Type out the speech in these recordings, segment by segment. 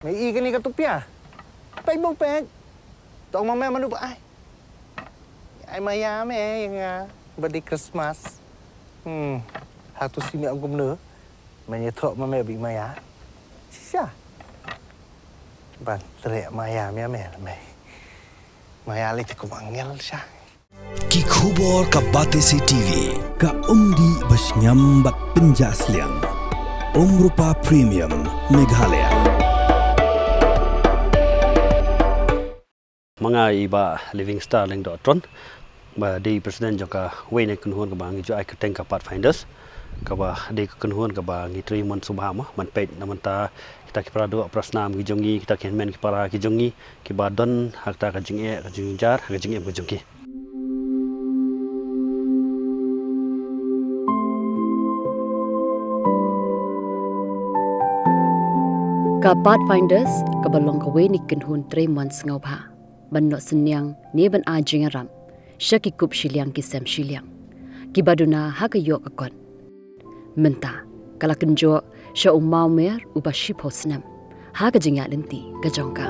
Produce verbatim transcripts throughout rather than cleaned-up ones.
Me i kane ka tupia. Peit bong peit. Tong ma me manu ba ai. Ai maya me ïa nga. Ba dei Christmas. Hmm. Hatu si me ong kumno. Me ïathuh ma me ba i maya. Shisha. Ban treh maya me me me. Maya lei te kum angel sha. Ki khubor ka Batesi T V, ka umdih ba shngiam bad pynjah sliang. Umrupa Premium, Meghalaya. Ma nga i Bah Living Star Lyngdoh Tron, ba dei president jong kawei na ki kynhun kaba ngi ju ai kyrteng ka Pathfinders, kaba dei ka kynhun kaba ngi trei mon sngewbha mo ban peit na bynta kita ki para doh para snam ki jong ngi, kita ki hynmen ki para ki jong ngi, kiba don ha kata ka jingeh ka jingjar ha ka jingim ka jong ki. Ka Pathfinders kaba long kawei na ki kynhun trei mon sngewbha ban noh synñiang ne ban ai jingïarap sha ki kup shiliang ki sem shiliang kiba duna ha ka ïoh ka kot. Mynta ka la kynjoh sha u mawmer uba shiphew snem ha ka jingïaid lynti ka jong ka.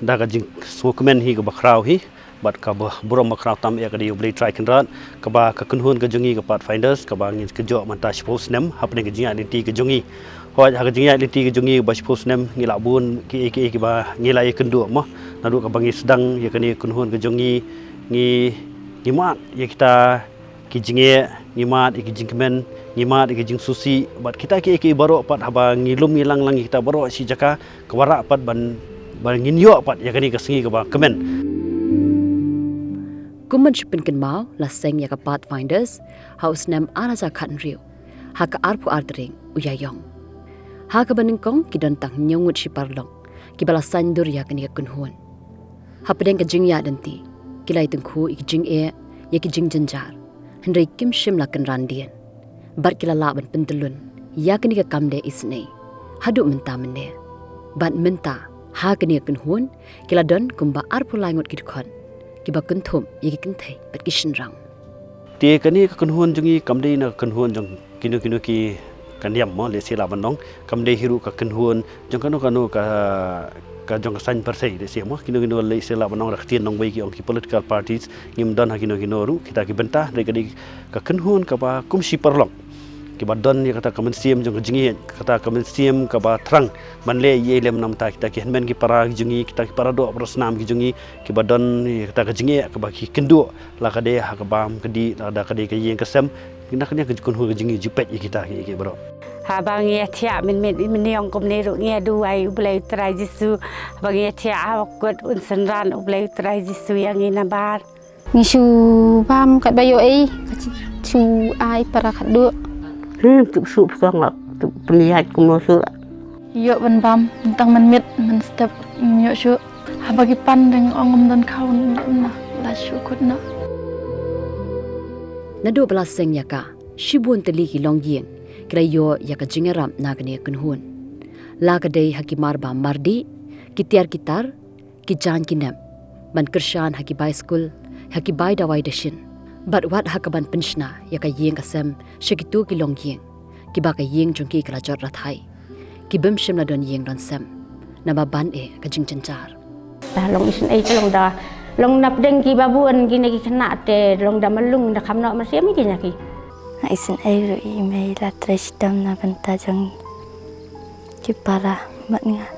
Da ka jingsngewkmen hi kaba khraw hi bad kaba burom ba khraw tam ïa ka dei U Blei Trai Kynrad, kaba ka kynhun ka jong ngi ka Pathfinders kaba ngin kynjoh mynta shiphew snem hapdeng ka jingïaid lynti ka jong ngi. Hooid, ha ka jingïaid lynti ka jong ngi ba shiphew snem ngi la bun kiei kiei kiba ngi la ïakynduh mo. Naduh kaba ngi sdang ïa kane ka kynhun ka jong ngi, ngi, ngi mad ïa kita ki jingeh, ngi mad ïa ki jingkmen, ngi mad ïa ki jingsngewsih bad kita kiei kiei baroh pat haba ngi lum ngi lang lang ïa kita baroh shi jaka, kaba rah pat ban, ban ngin ïoh pat ïa kane ka sngi kaba kmen. Kum ban shu pynkynmaw, la seng ïa ka Pathfinders ha u snem ar hajar khathynriew ha ka arphew ar tarik u Ïaïong. Ha kaba nyngkong ki don tang hynñiew ngut shi paralok kiba la saiñdur ïa kane ka kynhun. Hapdeng ka jingïaid lynti ki la ïatyngkhuh ïa ki jingeh, ïa ki jingjynjar, hynrei kim shym la kynran dien bad ki la lah ban pyntyllun ïa kane ka kam dei isynei haduh mynta mynne. Bad mynta ha kane ka kynhun ki la don kumba arphew lai ngut ki dkhot kiba kynthup ïa ki kynthei bad ki shynrang. Te kane ka kynhun jong ngi kam dei na ka kynhun jong kino kino ki, ka niam mo, lehse lah ban ong, kam dei hi ruh ka kynhun jong kano kano ka, ka jong ka saiñ pyrthei, lehse mo, kino kino, lehse lah ban ong, da ka ktien nongwei ki ong ki political parties, ngim don ha kino kino ruh kita ki bynta, hynrei ka dei ka kynhun kaba kum shi paralok kiba don ïa kata ka mynsiem jong ka jingïeit, kata ka mynsiem kaba thrang ban leh ïa lem namar kita ki hynmen ki para ki jong ngi, kita ki para doh para snam ki jong ngi kiba don ïa kata ka jingeh kaba ki kynduh, la ka dei ha ka bam ka dih, la ka dei ka ïing ka sem, na kane ka kynhun ka jong ngi ju peit ïa kita kiei kiei baroh. Haba ngi ïathiah mynmiet mynmiong kumne ruh ngi ïaduwai U Blei U Trai Jisu. Haba ngi ïathiah ha u kut un synran U Blei U Trai Jisu ïa ngi nabar. Ngi shu bam katba ïoh ei, ka shu ai para khadduh. Hmm, tu shu psong la, tu pynïaid kumno shu. Ïoh ban bam, tang mynmiet mynstep ngim ïoh shuh. Haba ki pan dang ong ngam don khaw, ngam don na, la shu kut na. Naduh ba la seng ïa ka, shibun tylli ki longïing ki la ïoh ïa ka jingïarap na kane ka kynhun. La ka dei ha ki mar bam mar dih, ki tiar ki tar, ki jaiñ ki nep, ban kyrshan ha ki bai skul, ha ki bai dawai dashin, bad wat ha ka ban pynshna ïa ka ïing ka sem sha kito ki longïing kiba ka ïing jong ki ka la jot rathai, ki bym shym la don ïing don sem, naba ban eh ka jingjynjar. Da long isynei te long da, long napdeng kiba bun kine ki khynnah te long da malung da kham noh mynsiem ki ïa ki. Nga isynei ruh ïa i mei, la trei shitom na bynta jong ki para bad nga.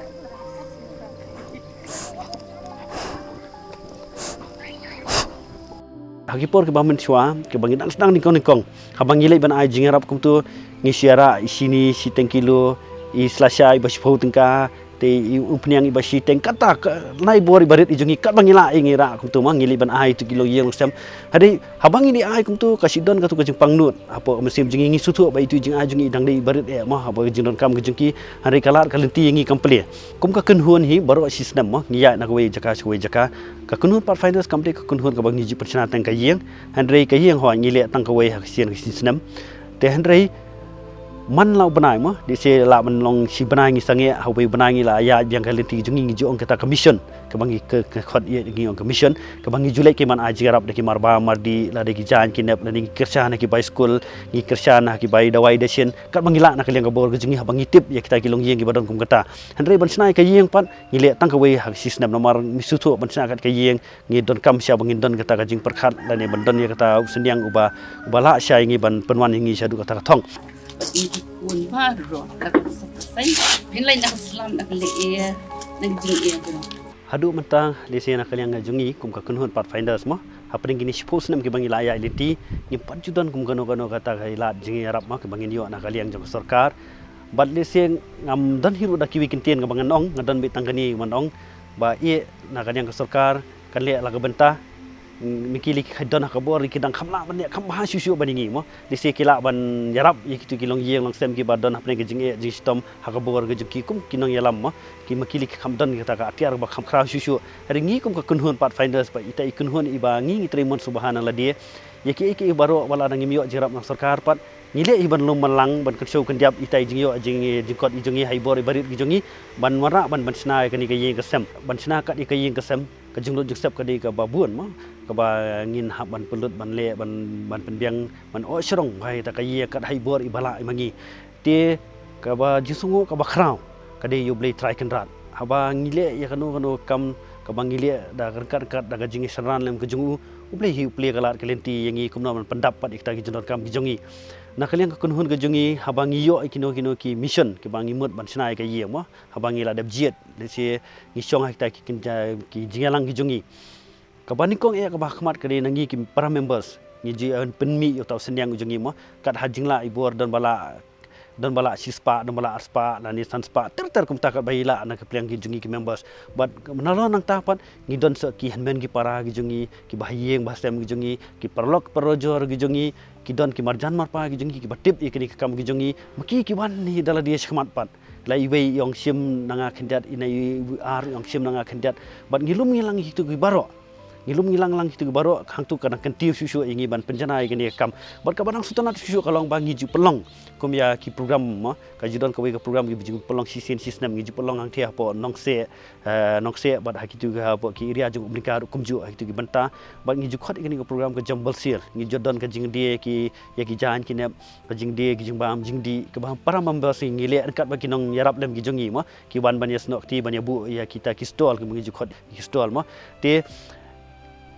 Ha ki por kiba mynshuwa, kiba ngi dang sdang nyngkong nyngkong, haba ngi leit ban ai jingïarap kumto, ngi shu ïarah i shini shiteng kilo, i slasha iba shiphew tyngka, te i umphniang iba shiteng, kata ka lai bor iba rit i jong ngi, katba ngi lah ïa ngi rah kumto ma, ngi leit ban ai ïa ki longïing longsem. Hynrei haba ngi leit ai kumto, ka shu don kato ka jingpang nud hapoh ka mynsiem jong ngi, ngi sngewthuh ba itu i jingai jong ngi i dang dei iba rit eh ma, hapoh ka jingdonkam ka jong ki, hynrei ka lad ka lynti ïa ngi kam plie. Kum ka kynhun hi baroh shi snem mo, ngi ïaid na kawei jaka sha kawei jaka. Ka kynhun Pathfinders kam dei ka kynhun kaba ngi ju pynshna tang ka ïing, hynrei ka ïing hooid ngi leh tang kawei ha ka sien ka shi snem. Te hynrei Man la u bnai mo, lehse lah ban long shi bnai ngi sangeh, ha uwei u bnai ngi la ïaid biang ka lynti jong ngi, ngi ju ong kata ka mission, kaba ngi ka, ka khot ïa ngi ong ka mission, kaba ngi ju leit ki man ai jingïarap da ki marba mardi, lada ki jaiñ ki nep, lada ngi kyrshan ha ki bai skul, ngi kyrshan ha ki bai dawai dashin, katba ngi lah na ka liang ka bor ka jong ngi, haba ngi tip ïa kita ki longïing kiba don kum kata. Hynrei ban shna ïa ka ïing pat ngi leh tang kawei ha ka shi snem, namar ngi sngewthuh ban shna kat ka ïing ngi donkam sha ba ngin don kata ka jingpyrkhat lane ban don ïa kata u synñiang uba, uba lah shai ngi ban pynwan ïa ngi shaduh kata ka thong. Bad ngi dei khun baroh na ka sep ka saiñ. Phin leit na ka slam, na ka lyer, na ka jingeh baroh. Haduh mynta lehse na ka liang ka jong ngi kum ka kynhun Pathfinders mo, hapdeng kine shiphew snem kiba ngi la ïaid lynti, ngim pat ju don kum kano kano kata ka lad jingïarap mo kaba ngin ïoh na ka liang jong ka sorkar. Bad lehse ngam don hi ruh da kiwei ki ktien kaba ngan ong, nga don beit tang kane ban ong ba ïa na ka liang ka sorkar kan leh la ka bynta. Ngi ki lei ki don ha ka bor ki dang kham lah ban leh kham bha shuh shuh ban ïa ngi mo. Lehse ki lah ban ïarap ïa kito ki longïing longsem kiba don hapdeng ka jingeh jingshitom ha ka bor ka jong ki kum ki nongïalam mo. Ki ma ki lei ki kham don kata ka atiar ba kham khraw shuh shuh. Hynrei ngi kum ka kynhun Pathfinders, ba ita i kynhun iba ngi ngi trei mon sngewbha na lade. Ïa kiei kiei baroh ba lada ngim ïoh jingïarap na sorkar pat, ngi leh hi ban lum ban lang, ban kynshew kyndiap ita i jingïoh jing, jingkot i jong ngi ha i bor i barit ki jong ngi, ban wanrah ban, ban shna ïa kane ka ïing ka sem, ban shna kat ïa ka ïing ka sem, ka jinglut jingsep ka dei kaba bun mo, kaba ngin hap ban pynlut ban leh ban, ban pynbiang, ban oh shrong bha ïa kata ka ïing kat ha i bor iba lah i ma ngi. Te kaba jingsngew kaba khraw ka dei ïa U Blei Trai Kynrad. Haba ngi leh ïa kano kano ka kam kaba ngi leh da ka ryngkat ryngkat da ka jingïasynran lem ka jong u, U Blei hi u plie ka lad ka lynti ïa ngi kumno ban pyndap pat ïa kita ki jingdonkam ki jong ngi. Na ka liang ka kynhun ka jong ngi, haba ngi ïoh ïa kino kino ki mission kiba ngi mut ban shna ïa ka ïing mo, haba ngi la dep jied, lehse ngi shong ha kita ki kynja-, ki jingïalang ki jong ngi. Kaba nyngkong eh kaba ha khmat ka dei na ngi ki para members, ngi ju, eh, pynmih ïa uta u synñiang u jong ngi mo, kat ha jinglah i bor don ba lah, don ba lah shispah, don ba lah arspah, lane sanspah, ter ter kumta kat ba i lah na ka pliang ki jong ngi ki members. Bad nalor nangta pat ngi don sa ki hynmen ki para ki jong ngi, kiba ha ïing ba ha sem ki jong ngi, ki paralok parajor ki jong ngi, ki don ki marjan marpa ki jong ngi, kiba tip ïa kane ka kam ki jong ngi, ma ki ki wan hi da lade shakhmat pat. La iwei i ong shim na nga khyndiat, i na iwei ar i ong shim na nga khyndiat. Bad ngi lum ngi lang ïa kito ki baroh. Ngi lum ngi lang lang ïa kito ki baroh, hangto ka dang kyntiew shuh shuh ïa ngi ban pynjanai ïa kane ka kam. Bad kaba dang sngewtynnat shuh shuh ka long ba ngi ju pynlong kum ïa ki program mo, ka ju don kawei ka program kiba ju pynlong shisien shisnem, ngi ju pynlong hangthie hapoh Nongseh, eh, Nongseh bad ha kito ki hapoh ki area jong Umlyngka ruh kumjuh ha kito ki bynta. Bad ngi ju khot ïa kane ka program ka Jom Bulsier, ngi ju don ka jingdie ki, ïa ki jaiñ ki nep, ka jingdie ki jingbam jingdih, kaba para members ngi leh ryngkat bad ki nongïarap lem ki jong ngi mo, ki wan ban ïasnoh kti ban ïabuh ïa kita ki stall, kiba ngi ju khot ki stall mo. Te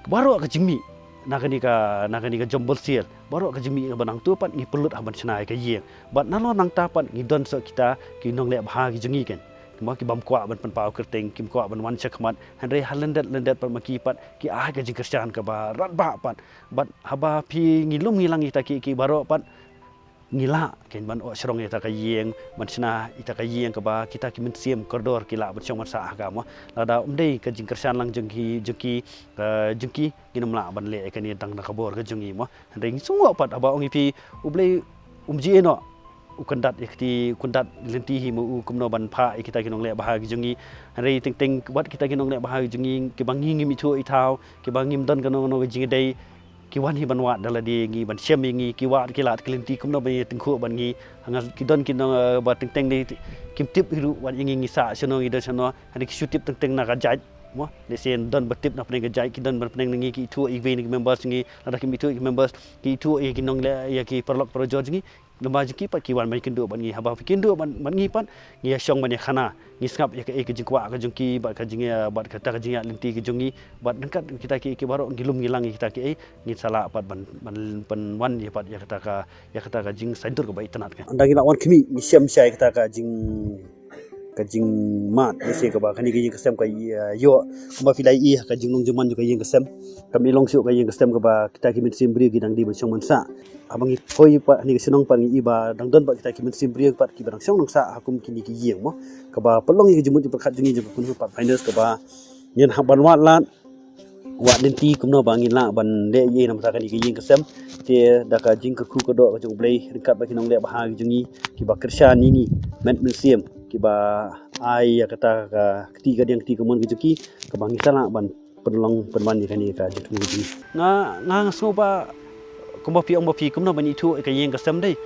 baroh ka jingmih na kane ka, na kane ka Jom Bulsier, baroh ka jingmih kaba nangto pat ngi pynlut ha ban shna ïa ka ïing. Bad nalor nangta pat ngi don sa kita ki nongleh bha ki jong ngi kan, mo, ki bym kwah ban pynpaw kyrteng, kim kwah ban wan shakhmat, hynrei ha lyndet lyndet pat ma ki pat ki ai ka jingkyrshan kaba radbah pat. Bad haba phi ngi lum ngi lang ïa kita ki, ki baroh pat ngi lah kan ban oh shrong ïa ita ka ïing, ban shna ita ka ïing kaba kita ki mynsiem kordor ki lah ban shong ban sah ha ka mo. Lada ym dei ka jingkyrshan lang jong ki, jong ki, eh, jong ki, ngin ym lah ban leh ïa kane tang na ka bor ka jong ngi mo. Hynrei ngi sngewnguh pat haba ong ïa phi U Blei um ju ïehnoh, u kyndat ïa kti, u kyndat lynti hi mo, u kumno ban phah ïa kita ki nongleh bha ki jong ngi. Hynrei teng teng wat kita ki nongleh bha ki jong ngi kiba ngi ngim ithuh ithaw, kiba ngim don kano kano ka jingïadei, ki wan hi ban wad da lade ïa ngi, ban shem ïa ngi, ki wad ki lad ki lynti kumno ban ïatyngkhuh bad ngi. Hynrei ki don ki nong, eh, ba teng teng de kim tip hi ruh wat ïa ngi ngi sah shano, ngi don shano. Hynrei ki shu tip teng teng na ka jait mo. Lehse don ba tip na pdeng ka jait, ki don ba pdeng na ngi, ki ithuh ïa kiwei na ki members ngi, lada kim ithuh ïa ki members, ki ithuh ïa ki nongleh, ïa ki paralok parajor jong ngi. Namar jong ki pat ki wan ban kynduh bad ngi, haba phi kynduh bad, bad ngi pat ngi ïa shong ban ïa khana, ngi sngap ïa kaei ka jingkwah ka jong ki bad ka jing, bad kata ka jingïaid lynti ka jong ngi. Bad ryngkat kita ki, ki baroh ngi lum ngi lang ïa kita kiei, ngin sa lah pat ban, ban pynwan ïa pat ïa kata ka, ïa kata ka jingsaiñdur kaba itynnad kan. Ynda ngi la wan khmih ngi shem shai kata ka jing, ka jingmad, lehse kaba kane ka ïing ka sem ka ïoh, kumba phi la ïohi ha ka jinglong jingman jong ka ïing ka sem. Kam i long shuh ka ïing ka sem kaba kita ki mynsiem briew ki dang dei ban shong ban sah. Haba ngi poi pat ha kane ka shnong pat ngi i ba dang don pat kita ki mynsiem briew pat kiba dang shong dang sah ha kum kine ki ïing mo. Kaba pynlong ïa ka jingmut jingpyrkhat jong ngi jong ka kynhun Pathfinders kaba ngin hap ban wad lad, wad lynti kumno ba ngin lah ban leh ïa na bynta kane ka ïing ka sem. Te da ka jingkyrkhu kyrdoh ka jong U Blei ryngkat bad ki nongleh bha ki jong ngi kiba kyrshan ïa ngi met mynsiem, kiba ai ïa kata ka kti kadiang kti kamon ka jong ki, kaba ngi sa lah ban pynlong pynwan ïa kane ka jingthmu ka jong ngi. Nga, nga, nga sngew ba kumba phi ong ba phi kumno ban ithuh ïa ka ïing ka sem dei.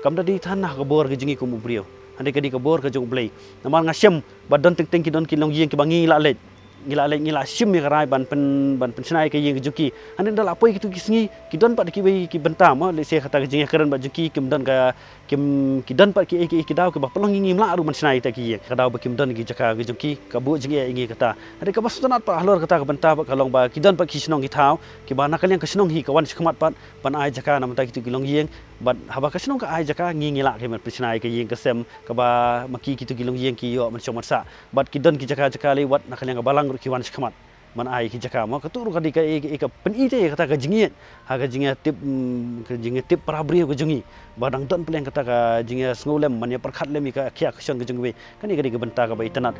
Kam da dei than ha ka bor ka jong ngi kum u briew. Hynrei ka dei ka bor ka jong U Blei. Namar nga shem ba don teng teng ki don ki longïing kiba ngi la leit. Ngi la leit, ngi la shim ïa ka rai ban pyn, ban pynshna ïa ka ïing ka jong ki. Hynrei da la poi kito ki sngi, ki don pat kiwei ki bynta mo, lehse kata ka jingïakren bad jong ki, kim don ka, kim, ki don pat kiei kiei ki daw kiba pynlong ïa ngi ngim lah ruh ban shna ïa kita ki ïing. Ka daw ba kim don ki jaka ka jong ki, ka buh jingeh ïa ngi kata. Hynrei kaba sngewtynnat pat halor kata ka bynta pat ka long ba ki don pat ki shnong ki thaw, kiba na ka liang ka shnong hi ka wan shakhmat pat ban ai jaka na bynta kito ki longïing. Bad haba ka shnong ka ai jaka, ngi ngi lah ki ban pynshna ïa ka ïing ka sem, kaba ma ki kito ki longïing ki ïoh ban shong ban sah. Bad ki don ki jaka jaka lei, wat na ka liang ka balang ruh ki wan shakhmat ban ai ki jaka mo. Kato ruh ka dei ka, ka, ka pyni te ïa kata ka jingïeit, ha ka jingïatip, mm, ka jingïatip para briew ka jong ngi. Ba dang don pdeng kata ka jingïasngewlem, ban ïapyrkhat lem ïa ka khia ka shon ka jong kiwei. Kane ka dei ka bynta kaba itynnat.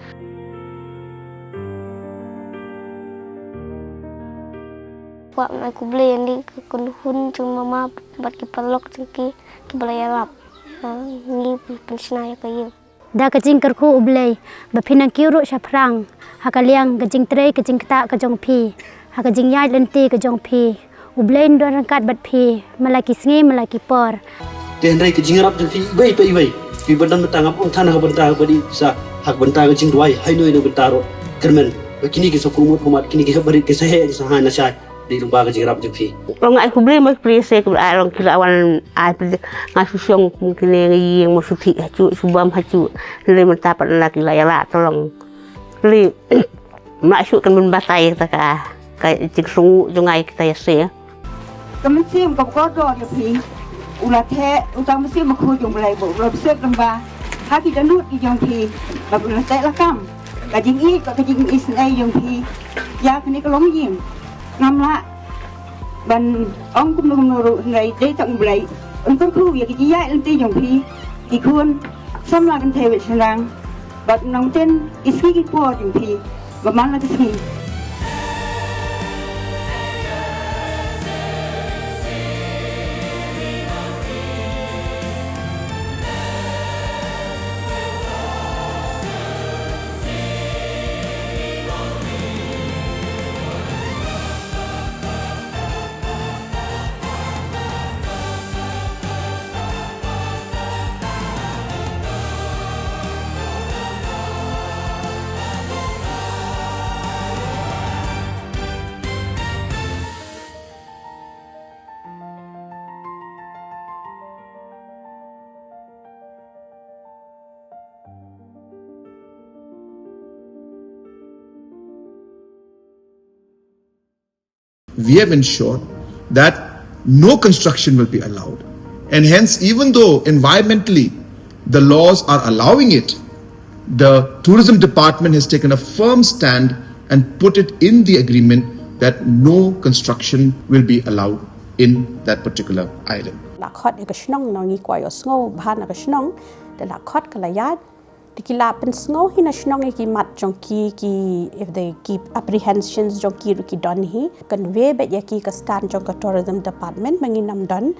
Kwah ban ai khublei ïa ka kynhun jong mama bad ki paralok jong ki kiba la ïarap ïa ngi ban pynshna ïa ka ïing. Da ka jingkyrkhu U Blei ba phin nang kiew ruh shaphrang ha ka liang ka jingtrei ka jingktah ka jong phi, ha ka jingïaid lynti ka jong phi. U Blei un don ryngkat bad phi man la ki sngi man la ki por. Te hynrei ka jingïarap jong phi iwei pa iwei, phi ba don bynta, ngam ong than ha ka bynta ba dei sa, ha ka bynta ka jingduwai, haino haino bynta ruh. Kyrmen ba kine ki sngewkhrum mut, kine ki hep barit, ki saheh ki sahai na shai. Dei lyngba ka jingïarap jong phi. Long ai khublei mo, khublei se khublei, long ki la wan ai phi, nga shu shong kum kine, nga ïeng mo shu thik ha shuh, shu bam ha shuh. Lei mynta pat la ki la ïa la tolong. Lei ma shu kan mynbatai ta ka, ka jingsngew jong ngi kita ïa se. Ka mynsiem kaba kordor ïa phi u la theh, uta u Mynsiem Bakhuid jong U Blei ba u la bsep lyngba ha ki dohnud ki jong phi, ba u la teh lakam ka jingïeit bad ka jingisynei jong phi ïa kane ka longïing. Ngam lah ban ong kumno kumno ruh, hynrei dei tang U Blei un kyrkhu ïa ka jingïaid lynti jong phi, ki khun samla kynthei wei shynrang, bad nongtei ki sngi ki por jong phi ba man la ka sngi. We have ensured that no construction will be allowed. And hence, even though environmentally the laws are allowing it, the tourism department has taken a firm stand and put it in the agreement that no construction will be allowed in that particular island. La khot ïa ka shnong, ngi kwah ïohsngew bha na ka shnong, te la khot ka la ïaid. Te ki la pynsngew hi na shnong ïa ki mat jong ki, ki, if they keep apprehensions jong ki ruh ki don hi. Convey beit ïa ki ka stand jong ka tourism department ba ngin ym don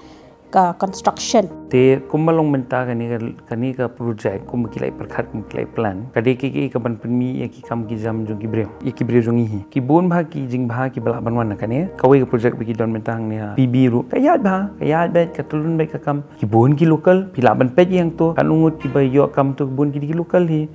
ka construction. Te kumba long mynta kane ka, kane ka project, kumba ki la pyrkhat, kumba ki la plan, ka dei ka, ka, ka ban pynmih ïa ki kam ki jam jong ki briew, ïa ki briew jong ngi hi. Ki bun bha ki jingbha kiba lah ban wan na kane. Kawei ka project ba ki don mynta hangne ha P B ruh, ka ïaid bha, ka ïaid beit, ka tyllun beit ka kam. Ki bun ki local, phi lah ban peit ïa to, katno ngut kiba ïoh kam to, ki bun ki dei ki local hi.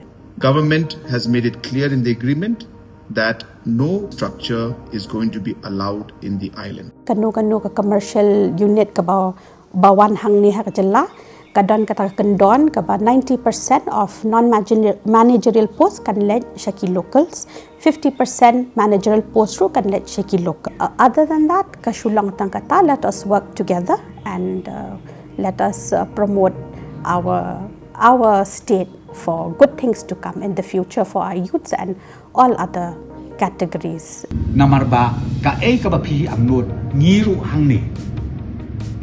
Government has made it clear in the agreement that no structure is going to be allowed in the island. Kano kano ka commercial unit kaba, ba wan hangne ha ka jylla, ka don kata ka kyndon kaba ninety percent of non-managerial post kan leit sha ki locals, fifty percent managerial post ruh kan leit sha ki local. Uh, other than that, ka shu long tang kata, let us work together and, uh, let us, uh, promote our, our state for good things to come in the future for our youths and all other categories. Namar ba kaei kaba phi angnud, ngi ruh hangne,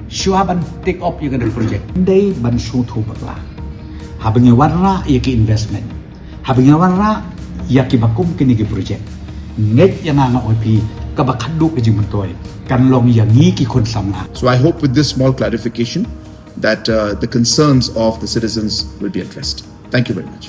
shuwa ban take up ïa kane ka project, dei ban sngewthuh bakla. Haba ngi wanrah ïa ki investment, haba ngi wanrah ïa kiba kum kine ki project, ngeit ïa nga, nga ong ïa phi, kaba khadduh ka jingmyntoi kan long ïa ngi ki khun samla. So I hope with this small clarification that, uh, the concerns of the citizens will be addressed. Thank you very much.